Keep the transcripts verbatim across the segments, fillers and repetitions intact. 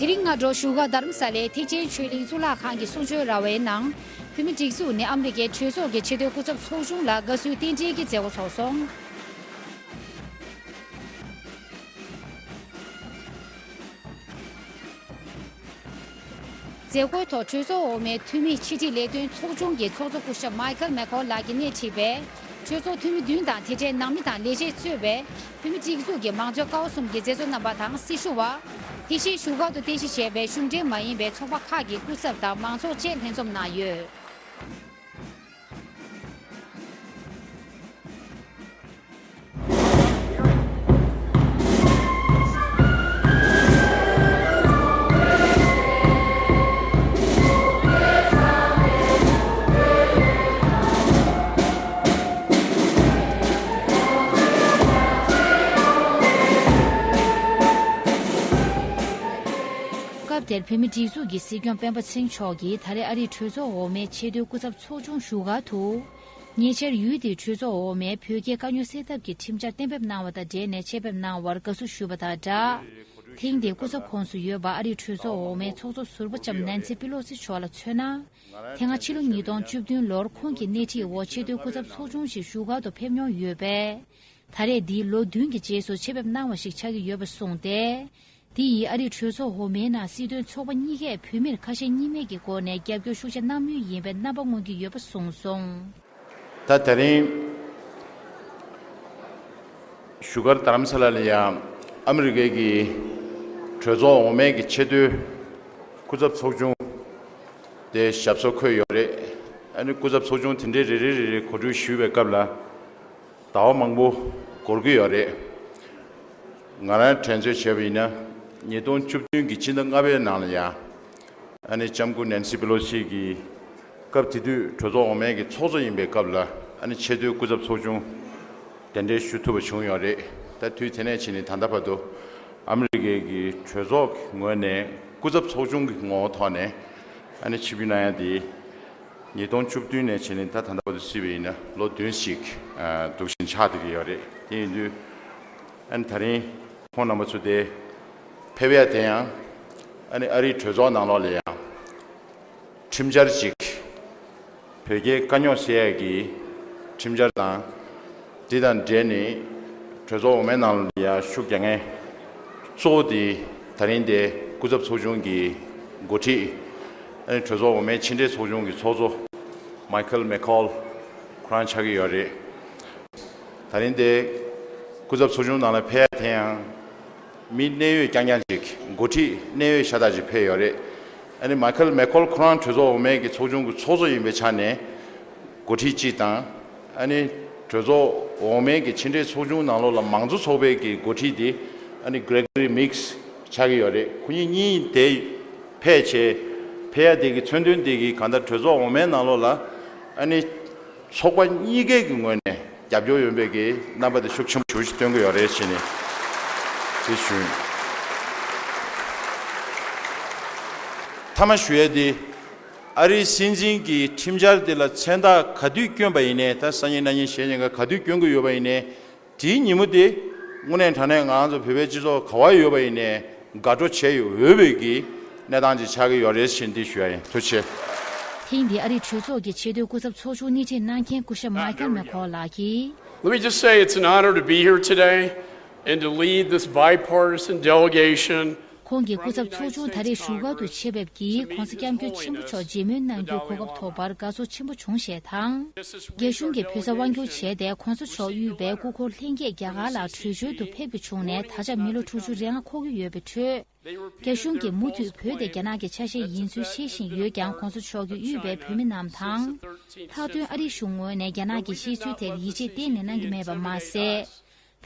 དེ་རིང་སྔ་དྲོ་བཞུགས་སྒར་རྡ་རམ་ས་ལའི་ཐེག་ཆེན་ཆོས་གླིང་གཙུག་ལག་ཁང་གི་གསུང་ཆོས་ར་བའི་ནང་། བོད་མི་སྒྲིག་འཛུགས་ནས་ཨ་མི་རི་ཀའི་གྲོས་ཚོགས་ཀྱི་ཆེས་མཐོའི་སྐུ་ཚབ་ཚོགས་ཆུང་ལ་དགའ་བསུའི་རྟེན་འབྲེལ་གྱི་མཛད་སྒོ་ཚོགས་སོང་། མཛད་སྒོའི་ཐོག་གྲོས་ཚོགས་འོག་མའི་འཐུས་མི་ཕྱི་དྲིལ་ལས་དོན་ཚོགས་ཆུང་གི་ཚོགས་གཙོ་སྐུ་ཞབས་མའི་ཁལ་མེ་ཁོལ་ལགས་ཀྱིས་སྣེ་ཁྲིད་པའི་གྲོས་ཚོགས་འཐུས་མི་བདུན་དང་དེ་འབྲེལ་ནང་མི་དང་ལས་བྱེད་གཙོས་པའི་བོད་མི་སྒྲིག་འཛུགས་ཀྱི་མང་གཙོའི་ཀ་བ་གསུམ་གྱི་མཛད་གཙོ་རྣམ་པ་དང་སྲི་ཞུ་བ། དེ་བཞིན་བཞུགས་སྒར་དུ་རྟེན་གཞི་བྱས་པའི་གཞུང་འབྲེལ་མ་ཡིན་པའི་ཚོགས་པ་ཁག་གི་སྐུ་ཚབ་དང་མང་ཚོགས་བཅས་ལྷན་འཛོམས་གནང་ཡོད། སྐབས་དེར་བོད་མི་སྒྲིག་འཛུགས་ཀྱི་སྲིད་སྐྱོང་སྤེན་པ་ཚེ་རིང་མཆོག་གིས་ད་རེས་ཨ་རིའི་གྲོས་ཚོགས་འོག་མའི་ཆེས་མཐོའི་སྐུ་ཚབ་ཚོགས་ཆུང་བཞུགས་སྒར་དུ། ཉེ་ཆར་ཡུལ་དེའི་གྲོས་ཚོགས་འོག་མའི་བོད་རྒྱའི་དཀའ་རྙོག་སེལ་ཐབས་ཀྱི་ཁྲིམས་འཆར་གཏན་འབེབས་གནང་བ་དང་འབྲེལ་ནས་ཆེད་ཕེབས་གནང་བར་དགའ་བསུ་ཞུས་པ་དང་སྦྲགས། ཐེངས་འདིའི་སྐུ་ཚབ་ཁོངས་སུ་ཡོད་པ་ཨ་རིའི་གྲོས་ཚོགས་འོག་མའི་ཚོགས་གཙོ་ཟུར་པ་ལྕམ་ནན་སི་པི་ལོ་སི་མཆོག་ལ་མཚོན་ན། དེ་སྔ་ཕྱི་ལོ་ཉིས་སྟོང་བཅུ་བདུན་ལོར་ཁོང་གི་སྣེ་ཁྲིད་འོག་ཆེས་མཐོའི་སྐུ་ཚབ་ཚོགས་ཆུང་ཞིག་བཞུགས་སྒར་དུ་ཕེབས་མྱོང་ཡོད་པས། ད་རེས་འདི་ལོ་བདུན་གྱི་རྗེས་སུ་ཆེད་ཕེབས་གནང་བ་ཞིག་ཆགས་ཀྱི་ཡོད་པ་གསུངས་ཏེ། འདི་ཡིས་ཨ་རིའི་གྲོས་ཚོགས་འོག་མའི་ནང་སྲིད་དོན་ཚོགས་པ་གཉིས་ཀས་བོད་མིར་ཁ་ཞེ་གཉིས་མེད་ཀྱི་སྒོ་ནས་རྒྱབ་སྐྱོར་ཤུགས་ཆེ་གནང་མུས་ཡིན་པའི་རྣམ་པ་མངོན་གྱི་ཡོད་པ་གསུངས་སོང་། ད་དེ་རིང་བཞུགས་སྒར་རྡ་རམ་ས་ལ་ལ་ཡང་ཨ་མི་རི་ཀའི་གི་གྲོས་ཚོགས་འོག་མའི་གི་ཆེས་མཐོའི་སྐུ་ཚབ་ཚོགས་ཆུང་དེ་ཞབས་སོར་འཁོད་ཡོད་རེད། ཨ་ནི་སྐུ་ཚབ་ཚོགས་ཆུང་དེ་འདྲའི་རེ་རེ་རེ་རེ་གོ་སྒྲིག་ཞུས་པའི་སྐབས་ལ། ཟླ་བ་མང་པོ་འགོར་གྱི་ཡོད་རེད། ང་རང་དྲན་གསོ་བྱས་པ་ཡིན་ན། ཉིས་སྟོང་བཅུ་བདུན་གྱི་ཕྱི་ཟླ་ལྔ་པའི་ནང་ལ་ཡང་། ཨ་ནི་ལྕམ་སྐུ་ནན་སི་པེ་ལོ་སི་གིས་སྐབས་དེ་དུས་གྲོས་ཚོགས་འོག་མའི་གི་ཚོགས་གཙོ་ཡིན་པའི་སྐབས་ལ། ཨ་ནི་ཆེས་མཐོའི་སྐུ་ཚབ་ཚོགས་ཆུང་གདན་འདྲེན་ཞུ་ཐུབ་པ་བྱུང་ཡོད་རེད། ད་དུས་དེ་ནས་བྱས་ནས་ད་ལྟ་བར་དུ་ཨ་མི་རི་ཀའི་གི་གྲོས་ཚོགས་ཀྱི་ངོས་ནས་སྐུ་ཚབ་ཚོགས་ཆུང་གི་ངོ་བོ་ཐོག་ནས་ཨ་ནི་ཆིབས་བསྒྱུར་གནང་ཡ་དེ། ཉིས་སྟོང་བཅུ་བདུན་ནས་བྱས་ནས་ད་ད་ལྟ་བར་དུ་བརྩིས་པ་ཡིན་ན་ལོ་བདུན་ཞིག་ཨ་འདུག་བཞིན་ཆགས་བསྡད་ཀྱི་ཡོད་རེད། དེ་ཡིན་དུས་ཨ་ནི་ད་རིང་ཁོང་རྣམ་པ་ཚོ་དེ་ཕེབས་ཡ་དེ་ཡང་ཨ་ནི་ཨ་རིའི་གྲོས་ཚོགས་ནང་ལོགས་ལ་ཡང་ཁྲིམས་འཆར་ཅིག་བོད་རྒྱའི་དཀའ་རྙོག་སེལ་ཡ་གི་ཁྲིམས་འཆར་དང་། དེ་དང་འབྲེལ་ནས་གྲོས་ཚོགས་འོག་མའི་ནང་ལ་ཡང་ཤུགས་རྒྱག་མཁན་གཙོ་བོ་དེ་ད་རིང་དེ་སྐུ་ཚབ་ཚོགས་ཆུང་གི་འགོ་ཁྲིད། ཨ་ནི་གྲོས་ཚོགས་འོག་མའི་ཕྱི་འབྲེལ་ཚོགས་ཆུང་གི་ཚོགས་གཙོ་མའི་ཁལ་མེ་ཁོལ་ཁོ་རང་ཆགས་ཀྱི་ཡོད་རེད། ད་རིང་དེ་སྐུ་ཚབ་ཚོགས་ཆུང་ནང་ལ་ཕེབས་ཡ་དེ་ཡང་། མི་གནད་ཡོད་རྐྱང་རྐྱང་ཅིག་འགོ་ཁྲིད་གནད་ཡོད་ཤ་སྟག་ཅིག་ཕེབས་ཡོད་རེད། ཨ་ནི་མའི་ཁལ་མེ་ཁོལ་ཁོ་རང་གྲོས་ཚོགས་འོག་མའི་གི་ཚོགས་ཆུང་གི་ཚོགས་གཙོ་ཡིན་པའི་ཆ་ནས་འགོ་ཁྲིད་གཅིག་དང་། ཨ་ནི་གྲོས་ཚོགས་འོག་མའི་གི་ཕྱི་འབྲེལ་ཚོགས་ཆུང་ནང་ལོགས་ལ་མང་གཙོ་ཚོགས་པའི་གི་འགོ་ཁྲིད་དེ་ཨ་ནི་གྷི་རེ་གྷི་རི་མིག་སི་ཆགས་ཀྱི་ཡོད་རེད། ཁོ་གཉིས་གཉིས་དེ་ཕེབས་བྱས་ཕེབས་ཡ་དེ་གི་མཚོན་དོན་དེ་གི་གང་ལྟར་གྲོས་ཚོགས་འོག་མའི་ནང་ལོགས་ལ་ཨ་ནི། ཚོགས་པ་གཉིས་ཀའི་གི་ངོས་ནས་རྒྱབ་སྐྱོར་ཡོད་པའི་གི་རྣམ་པ་དེ་ཤུགས་ཆེན་པོ་ཞེ་པོ་ཞིག་སྟོན་གྱི་ཡོད་རེད་ཟེར་ནས་དེ་ཞུ། མཐའ་མ་ཞུ་ཡས་དེ་ཨ་རིའི་སྲིད་འཛིན་གྱི་ཁྲིམས་འཆར་དེ་ལ་མཚན་རྟགས་ག་དུས་བསྐྱོན་པ་ཡིན་ནའི། ད་སང་ཉིན་གནངས་ཉིན་གཞེས་ཉིན་ག་ག་དུས་བསྐྱོན་གྱི་ཡོད་པ་ཡིན་ནའི། དེའི་ཉིན་མོ་དེ་དངོས་གནས་དྲང་གནས་ང་རང་ཚོ་བོད་པའི་སྤྱི་ཚོགས་ག་བ་ཡོད་པ་ཡིན་ནའི་དགའ་སྤྲོ་བྱེད་འོས་པའི་གི་གནས་སྟངས་ཅིག་ཆགས་ཀྱི་ཡོད་རེད་ཟེར་འདི་ཞུ་ཡ་ཡིན། ཐུགས་རྗེ་ཆེ། ཐེངས་འདིའི་ཨ་རིའི་གྲོས་ཚོགས་ཀྱི་ཆེས་མཐོའི་སྐུ་ཚབ་ཚོགས་ཆུང་སྣེ་ཁྲིད་གནང་མཁན་སྐུ་ཞབས་མའི་ཁལ་མེ་ཁོལ་ལགས་ཀྱིས། Let me just say it's an honor to be here today and to lead this bipartisan delegation. ཁོང་གིས་སྐུ་ཚབ་ཚོགས་ཆུང་ད་རེས་བཞུགས་སྒར་དུ་ཆེད་ཕེབས་ཀྱིས་༸གོང་ས་༸སྐྱབས་མགོན་ཆེན་པོ་མཆོག་མཇལ་མོལ་གནང་རྒྱུའི་གོ་སྐབས་ཐོབ་པར་དགའ་ཚོར་ཆེན་པོ་བྱུང་ཞེས་དང་། རྒྱ་གཞུང་གིས་བོད་ས་དབང་བསྒྱུར་བྱས་ཏེ་༸གོང་ས་མཆོག་དབུས་པའི་སྐུ་འཁོར་ལྷན་རྒྱས་རྒྱ་གར་ལ་བྲོས་བྱོལ་དུ་ཕེབས་རྒྱུ་བྱུང་ནས་ད་ཆ་མི་ལོ་དྲུག་ཅུ་རེ་ལྔ་འཁོར་གྱི་ཡོད་པའི་ཁྲོད། རྒྱ་གཞུང་གིས་མུ་མཐུད་བོད་དེ་རྒྱ་ནག་གི་ཆ་ཤས་ཡིན་ཚུལ་བཤད་བཞིན་ཡོད་ཀྱང་༸གོང་ས་མཆོག་གིས་དབུས་པའི་བོད་མི་རྣམས་དང་། ལྷག་དོན་ཨ་རིའི་གཞུང་ངོས་ནས་རྒྱ་ནག་གི་གཤིས་ཚུལ་དེར་ཡིད་ཆེས་གཏན་ནས་གནང་གི་མེད་པ་མ་ཟད།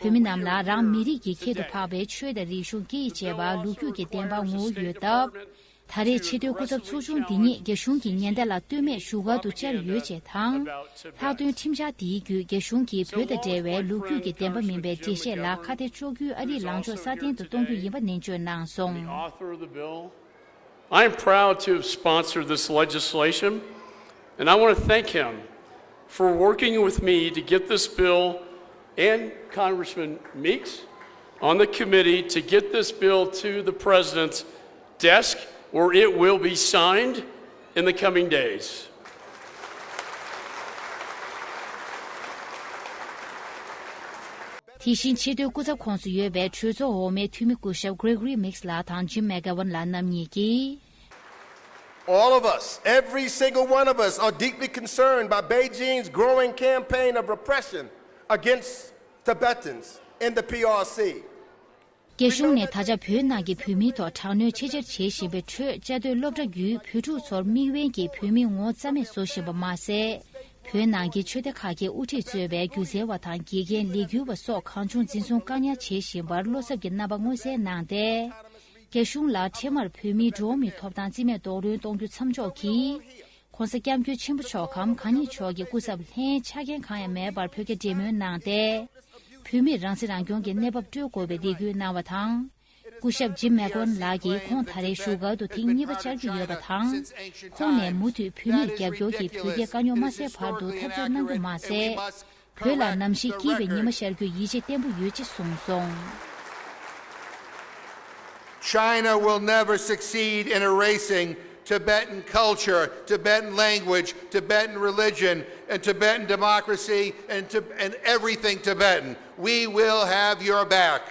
བོད་མི་རྣམས་ལ་རང་མི་རིགས་ཀྱི་ཁྱད་དུ་འཕགས་པའི་ཆོས་དང་རིག་གཞུང་སྐད་ཡིག་བཅས་པ་ལོ་རྒྱུས་ཀྱི་བདེན་དཔང་ངོ་བོ་ཡོད་སྟབས། ད་རེས་ཆེས་མཐོའི་སྐུ་ཚབ་ཚོགས་ཆུང་འདི་ཉིད་རྒྱ་གཞུང་གི་ཉེན་བརྡ་ལ་ལྟོས་མེད་བཞུགས་སྒར་དུ་བཅར་ཡོད་ཅེས་དང་། ལྷག་དོན་ཁྲིམས་འཆར་འདིའི་བརྒྱུད་རྒྱ་གཞུང་གིས་བོད་དང་འབྲེལ་བའི་ལོ་རྒྱུས་ཀྱི་བདེན་པ་མིན་པའི་འགྲེལ་བཤད་ལ་ཁ་གཏད་གཅོག་རྒྱུའི་ཨ་རིའི་ལངས་ཕྱོགས་སྲ་བརྟན་དུ་གཏོང་རྒྱུ་ཡིན་པ་ནན་བརྗོད་གནང་སོང་། The author of the bill. I am proud to have sponsored this legislation, and I want to thank him for working with me to get this bill and Congressman Meeks on the committee to get this bill to the president's desk, or it will be signed in the coming days. དེ་བཞིན་ཆེས་མཐོའི་སྐུ་ཚབ་ཁོངས་སུ་ཡོད་པའི་གྲོས་ཚོགས་འོག་མའི་འཐུས་མི་སྐུ་ཞབས་Gregory Meeks ལགས་དང་Jim McGovern ལགས་རྣམ་གཉིས་ཀྱིས། All of us, every single one of us, are deeply concerned by Beijing's growing campaign of repression against Tibetans in the P R C. རྒྱ་གཞུང་ནས་ད་ཆ་བོད་ནང་གི་བོད་མིའི་ཐོག་དྲག་གནོན་ཆེས་ཆེར་བྱེད་བཞིན་པའི་ཁྲོད། བཅའ་སྡོད་སློབ་གྲྭ་བརྒྱུད་བོད་ཕྲུག་ཚོར་མི་དབེན་གྱིས་བོད་མིའི་ངོ་བོ་རྩ་མེད་བཟོ་བཞིན་པ་མ་ཟད། བོད་ནང་གི་ཆོས་སྡེ་ཁག་གི་དབུ་ཁྲིད་གཙོས་པའི་སྒྱུ་རྩལ་བ་དང་དགེ་རྒན། ལས་འགུལ་བ་སོགས་གང་བྱུང་འཛིན་བཟུང་བཀག་ཉར་བྱེད་བཞིན་པར་བློ་འཚབ་ཀྱི་རྣམ་པ་མངོན་གསལ་གནང་སྟེ། རྒྱ་གཞུང་ལ་འཕྲལ་མར་བོད་མིའི་འགྲོ་བ་མིའི་ཐོབ་ཐང་རྩིས་མེད་རྡོག་རོལ་གཏོང་རྒྱུ་མཚམས་འཇོག་གིས། ྋགོང་ས་ྋསྐྱབས་མགོན་ཆེན་པོ་མཆོག་གམ་གང་ཉིད་མཆོག་གི་སྐུ་ཚབ་ལྷན་ཆ་རྐྱེན་གང་ཡང་མེད་པར་བོད་རྒྱ་འབྲེལ་མོལ་གནང་སྟེ། བོད་མིར་རང་སྲིད་རང་སྐྱོང་གི་གནས་བབ་སྤྲོད་དགོས་པའི་འདེད་སྐུལ་གནང་བ་དང་། སྐུ་ཞབས་Jim McGovern ལགས་ཀྱིས་ཁོང་ད་རེས་བཞུགས་སྒར་དུ་ཐེངས་གཉིས་པ་བཅར་རྒྱུ་ཡོད་པ་དང་། ཁོང་ནས་མུ་མཐུད་བོད་མིར་རྒྱབ་སྐྱོར་གྱིས་བོད་རྒྱའི་དཀའ་རྙོག་མ་སེལ་བར་དུ་འཐབ་རྩོད་གནང་རྒྱུ་མ་ཟད། བོད་ལ་ནམ་ཞིག་སྐྱིད་པའི་ཉི་མ་ཤར་རྒྱུའི་ཡིད་ཆེས་བརྟན་པོ་ཡོད་ཅེས་གསུངས་སོང་། China will never succeed in erasing Tibetan culture, Tibetan language, Tibetan religion, and Tibetan democracy, and, Tib- and everything Tibetan. We will have your back.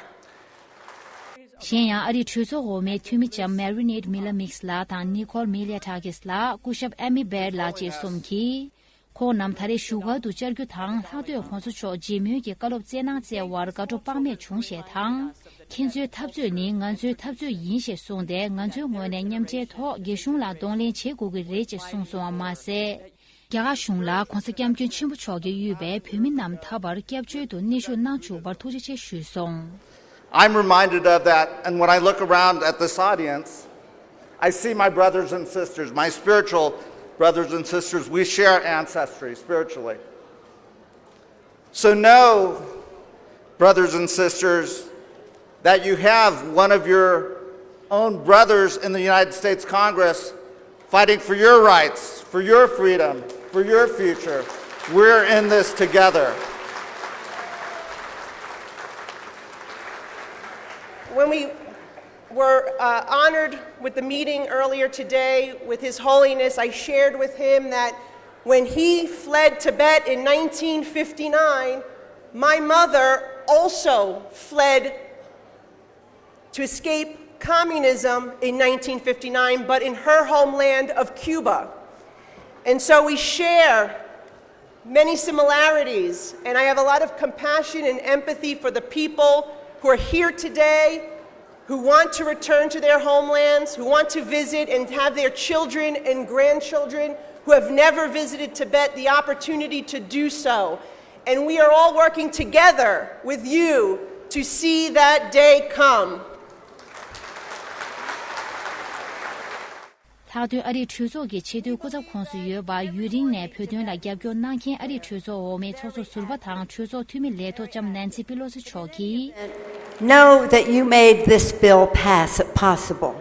གཞན་ཡང་ཨ་རིའི་གྲོས་ཚོགས་འོག་མའི་འཐུས་མི་ལྕམ་Mary Nate Miller Meeks ལགས་དང་Nicole Malliotakis ལགས། སྐུ་ཞབས་Amy Baird ལགས་བཅས་གསུམ་གྱིས། ཁོང་རྣམས་ད་རེས་བཞུགས་སྒར་དུ་བཅར་རྒྱུ་དང་། ལྷག་དོན་ྋགོང་ས་མཆོག་མཇལ་མོལ་གྱི་བཀའ་སློབ་སྩལ་གནང་སྩལ་བར་དགའ་སྤྲོ་དཔག་མེད་བྱུང་ཞེས་དང་། ཁྱེད་ཚོའི་འཐབ་རྩོད་ནི་ང་ཚོའི་འཐབ་རྩོད་ཡིན་ཞེས་གསུངས་ཏེ། ང་ཚོའི་ངོས་ནས་མཉམ་འབྲེལ་ཐོག་རྒྱ་གཞུང་ལ་གདོང་ལེན་བྱེད་དགོས་ཀྱི་རེད་ཅེས་གསུངས་སོང་བ་མ་ཟད། རྒྱ་གར་གཞུང་ལ་ྋགོང་ས་ྋསྐྱབས་མགོན་ཆེན་པོ་མཆོག་གིས་དབུས་པའི་བོད་མི་རྣམས་ད་བར་སྐྱབས་བཅོལ་དུ་གནས་བཞུགས་གནང་བཅུག་པར་ཐུགས་རྗེ་ཆེ་ཞུས་སོང་། I'm reminded of that, and when I look around at this audience, I see my brothers and sisters, my spiritual brothers and sisters. We share ancestry spiritually. So know, brothers and sisters, that you have one of your own brothers in the United States Congress fighting for your rights, for your freedom, for your future. We're in this together. When we were uh, honored with the meeting earlier today with His Holiness, I shared with him that when he fled Tibet in nineteen fifty-nine, my mother also fled to escape communism in nineteen fifty-nine, but in her homeland of Cuba. And so we share many similarities, and I have a lot of compassion and empathy for the people who are here today, who want to return to their homelands, who want to visit and have their children and grandchildren who have never visited Tibet the opportunity to do so. And we are all working together with you to see that day come. ལྷག་དོན་ཨ་རིའི་གྲོས་ཚོགས་ཀྱི་ཆེས་མཐོའི་སྐུ་ཚབ་ཁོངས་སུ་ཡོད་པ། ཡུན་རིང་ནས་བོད་དོན་ལ་རྒྱབ་སྐྱོར་གནང་མཁན་ཨ་རིའི་གྲོས་ཚོགས་འོག་མའི་ཚོགས་གཙོ་ཟུར་པ་དང་གྲོས་ཚོགས་འཐུས་མི་ལས་ཐོག་ལྕམ་Nancy Pelosi མཆོག་གིས། Know that you made this bill pass possible.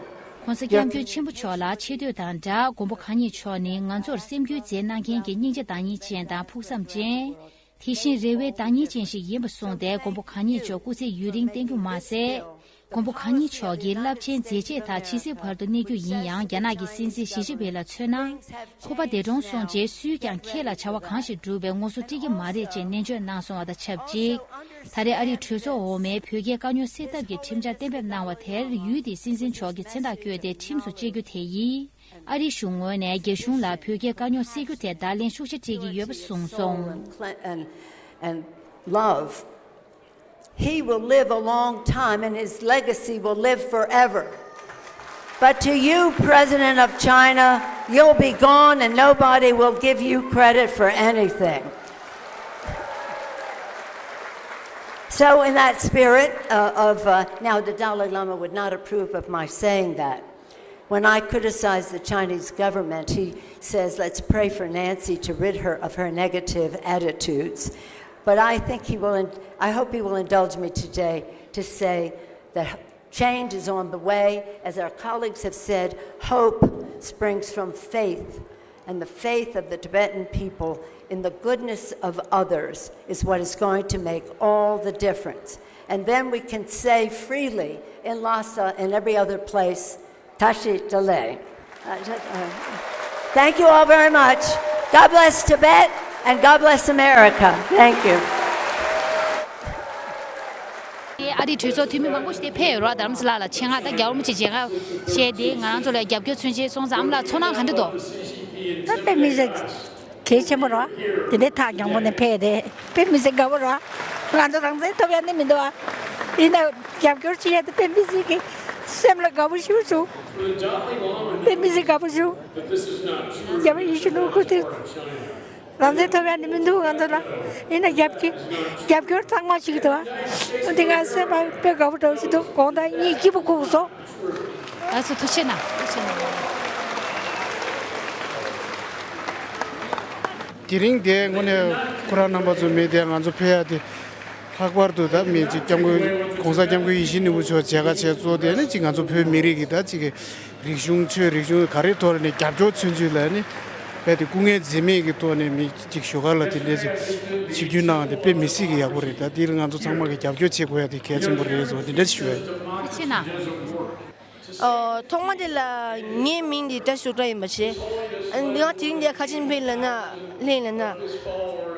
ྋགོང་ས་ྋསྐྱབས་མགོན་ཆེན་པོ་མཆོག་ལ་ཆེ་བསྟོད་དང་སྦྲགས། མགོན་པོ་གང་ཉིད་མཆོག་ནི་ང་ཚོར་སེམས་འགུལ་མཛད་གནང་མཁན་གྱི་སྙིང་རྗེ་བདག་ཉིད་ཅན་དང་ཕུགས་བསམ་ཅན། དེ་བཞིན་རེ་བའི་བདག་ཉིད་ཅན་ཞིག་ཡིན་པ་གསུངས་ཏེ། མགོན་པོ་གང་ཉིད་མཆོག་སྐུ་ཚེ་ཡུན་རིང་བརྟན་རྒྱུ་མ་ཟད། མགོན་པོ་གང་ཉིད་མཆོག་གི་རླབས་ཆེན་མཛད་རྗེས་དག་ཇི་སྲིད་བར་དུ་གནས་རྒྱུ་ཡིན་ཡང་། རྒྱ་ནག་གི་སྲིད་འཛིན་ཞི་ཅིན་ཕིང་ལ་མཚོན་ན། ཁོ་པ་འདས་གྲོངས་སོང་རྗེས་སུས་ཀྱང་ཁྱེད་ལ་བྱ་བ་གང་ཞིག་བསྒྲུབས་པའི་ངོ་སོ་སྤྲད་ཀྱི་མ་རེད་ཅེས་ནན་བརྗོད་གནང་སོང་བ་དང་ཆབས་ཅིག་ད་རེས་ཨ་རིའི་གྲོས་ཚོགས་འོག་མའི་བོད་རྒྱའི་དཀའ་རྙོག་སེལ་ཐབས་ཀྱི་ཁྲིམས་འཆར་གཏན་འབེབས་གནང་བ་དེར། ཡུལ་དེའི་སྲིད་འཛིན་མཆོག་གིས་མཚན་རྟགས་བཀོད་དེ་ཁྲིམས་སུ་བཅད་རྒྱུ་དེ་ཡིས། ཨ་རིའི་གཞུང་ངོས་ནས་རྒྱ་གཞུང་ལ་བོད་རྒྱའི་དཀའ་རྙོག་སེལ་རྒྱུ་དེ་བརྡ་ལན་ཤུགས་ཆེ་སྤྲད་ཀྱི་ཡོད་པ་གསུངས་སོང་། And, and love. He will live a long time and his legacy will live forever. But to you, President of China, you'll be gone and nobody will give you credit for anything. So, in that spirit uh, of, uh, now the Dalai Lama would not approve of my saying that. When I criticize the Chinese government, he says, "Let's pray for Nancy to rid her of her negative attitudes." But I think he will, I hope he will indulge me today to say that change is on the way. As our colleagues have said, hope springs from faith. And the faith of the Tibetan people in the goodness of others is what is going to make all the difference. And then we can say freely in Lhasa and every other place, Tashi Delek. Thank you all very much. God bless Tibet and God bless America. Thank you. ཨ་རིའི་གྲོས་ཚོགས་འཐུས་མི་མང་པོ་ཞིག་དེ་ཕེབས་ཡོད་རེད་བ། རྡ་རམ་ས་ལ་ལ་ཆེད་མངགས། ད་རྒྱལ་བ་རིན་པོ་ཆེ་མཇལ་ཁ་བྱས་ཏེ་ང་རང་ཚོ་ལ་རྒྱབ་སྐྱོར་མཚོན་བྱེད་སོང་ཙང་། ཨ་མ་ལགས་ཚོར་སྣང་ག་འདྲ་འདུག་ད་དཔེ་མི་སྲིད་གལ་ཆེན་པོ་རེད་བ། དེ་འདྲའི་ཐག་རྒྱང་པོ་ནས་ཕེབས་རེད། དཔེ་མི་སྲིད་དགའ་པོ་རེད་བ། ང་ཚོ་རང་བཙན་ཐོབ་ཡ་ནི་མི་འདུག་བ། ཡིན་ན་རྒྱབ་སྐྱོར་བྱེད་ཡ་དེ་དཔེ་མི་སྲིད་གི་སེམས་ལ་དགའ་པོ་ཞེ་པོ་བྱུང་། དཔེ་མི་སྲིད་དགའ་པོ་བྱུང་། རྒྱལ་བ་ཡིད་བཞིན་ནོར་བུ་དེ། རང་བཙན་ཐོབ་ཡ་ནི་མི་འདུག་ང་ཚོ་ལ། ཡིན་ན་རྒྱབ་ཀྱི་རྒྱབ་སྐྱོར་གཙང་མ་ཞིག་འདུག་ཨ། འདི་ང་སེམས་པ་དཔེ་དགའ་པོ་འདྲ་བོ་ཞིག་འདུག་དགོངས་དག་གཉིད་སྐྱིད་པོ་ཁུག་སོང་། ལགས་སོ། ཐུགས་རྗེ་གནང་། ཐུགས་རྗེ་གནང་། དེ་རིང་དེ་དངོས་གནས་ཁོ་རང་རྣམ་པ་ཚོ་མི་དེ་ང་ཚོ་ཕེབས་ཡ་དེ། ལྷག་པར་དུ་ད་མི་གཅིག་སྐྱབས་མགོན་༸གོང་ས་༸སྐྱབས་མགོན་ཡིད་བཞིན་ནོར་བུ་མཆོག་མཇལ་ཁ་བྱས་གཙོ་དེ་ནི་གཅིག་ང་ཚོ་བོད་མི་རིགས་ཀྱི་ད་གཅིག་གི་རིག་གཞུང་ཆོས་རིག་གཞུང་ག་རེའི་ཐོག་ནས་རྒྱབ་སྐྱོར་མཚོན་ཚུལ་ལ་ནི་རྦད་དེ་སྐུ་ངལ་འཛེམས་མེད་ཀྱི་ཐོག་ནས་མི་གཅིག་ཞོགས་ཀ་ལ་དེ་འདྲས་ཞིག་ཆིབས་བསྒྱུར་གནང་བ་དེ་དཔེ་མི་སྲིད་ཀྱི་ཡག་པོ་རེད། ད་འདིར་ང་ཚོ་ཚང་མ་གིས་རྒྱབ་སྐྱོར་བྱེད་དགོས་ཡ་དེ་གལ་ཆེན་པོ་རེད་ཟེར་བ་དེ་འདྲས་ཞུ་ཡ་ཡིན། ཐུགས་རྗེ་གནང་། ཨོ། ཐོག་མ་དེ་ལ་ངའི་མིང་དེ་བཀྲ་ཤིས་སྒྲོལ་དཀར་ཡིན་པ་བྱས། ཨ། ང་དེ་རིང་འདིར་ག་རེ་བྱས་ནས་ཕེབས་ཡིན་ལབ་ན། སླེབས་ཡིན་ལབ་ན།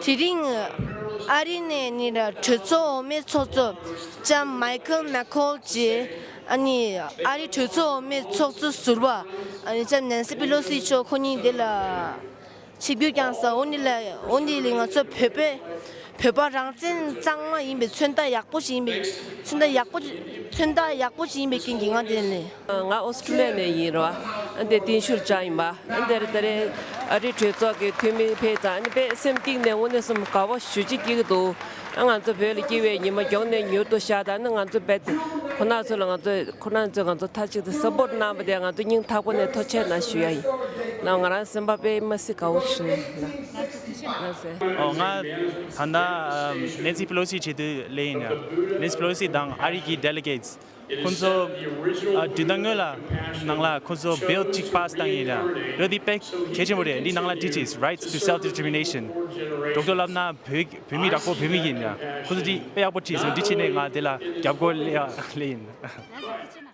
དེ་རིང་ཨ་རི་ནས་ནི་གྲོས་ཚོགས་འོག་མའི་ཚོགས་གཙོ་ལྕམ་མའི་ཁལ་མེག་ཁོལ་གྱིས། ཨ་ནི་ཨ་རིའི་གྲོས་ཚོགས་འོག་མའི་ཚོགས་གཙོ་ཟུར་པ། ཨ་ནི་ལྕམ་ནན་སི་པི་ལོ་སི་མཆོག་ཁོ་གཉིས་དེ་ལ་ཆིབས་བསྒྱུར་བསྐྱངས་ས། འོ་འདི་ལ། འོ་འདི་ལ་ང་ཚོ་བོད་པའི། བོད་པ་རང་བཙན་གཙང་མ་ཡིན་པའི་མཚོན་རྟགས་ཡག་པོ་ཞིག་ཡིན་པའི། མཚོན་རྟགས་ཡག་པོ། མཚོན་རྟགས་ཡག་པོ་ཞིག་ཡིན་པའི་རྐྱེན་གྱིས་ང་འདིར་སླེབས། ང་ཨོ་སི་ཀྲུ་ལི་ཡ་ནས་ཡིན་རོ། ཨ་འདིར་བརྟན་བཞུགས་བཅར་ཡིན་པ། ཨ་འདིར་ད་རེས་ཨ་རིའི་གྲོས་ཚོགས་ཀྱི་འཐུས་མི་ཕེབས་ཙང་། ཨ་ནི་དཔེ་སེམས་གཏིང་ནས་དངོས་གནས་སེམས་དགའ་པོ་ཞེ་པོ་ཅིག་སྐྱེ་གི་འདུག་ཨ་ང་ཚོ་བོད་ལ་སྐྱེས་པའི་ཉི་མ་མགྱོགས་ནས་མྱུར་དུ་ཤར། ད་ནི་ང་ཚོ་རྦད་དེ་ཁོ་རང་ཚོ་ལ་ང་ཚོ། ཁོ་རང་ཚོས་ང་ཚོ་མཐའ་གཅིག་ཏུ་སབ་པོར་གནང་བ་དེ་ང་ཚོ་སྙིང་ཐག་པ་ནས་ཐུགས་རྗེ་གནང་ཞུ་ཡ་ཡིན། ན་ང་རང་སེམས་པ་དཔེ་མི་སྲིད་དགའ་པོ་བྱུང་ལ། ལགས་སོ། ཨོ། ང་ད་ལྟ་ཨམ་ནེན་སི་པེ་ལོ་སི་ཆེད་དུ་སླེབས་ཡིན་ཡ། ནེན་སི་པེ་ལོ་སི་དང་ཨ་རི་གི་ཌེ་ལི་གེཊ་སི་ཁོང་ཚོ། ཨ། དུས་དང་སྔོན་ལ་ནང་ལ་ཁོང་ཚོ་བིལ་གཅིག་པཱ་སི་བཏང་ཡིན་ཡ། འོ་དེ་དཔེ་གལ་ཆེན་པོ་རེད། འདི་ནང་ལ་བྲིས་བྲིས། Rights to self determination. ཌོག་ཊར་ལབ་ན་བོད་བོད་མི་དྲག་པོ་བོད་མི་ཡིན་ཡ། ཁོང་ཚོ་འདི་དཔེ་ཡག་པོ་བྲིས་སོང་། འདི་བྱས་ནས་ང་དེ་ལ་རྒྱབ་སྐྱོར་སླེབས་ཡ་སླེབས་ཡིན།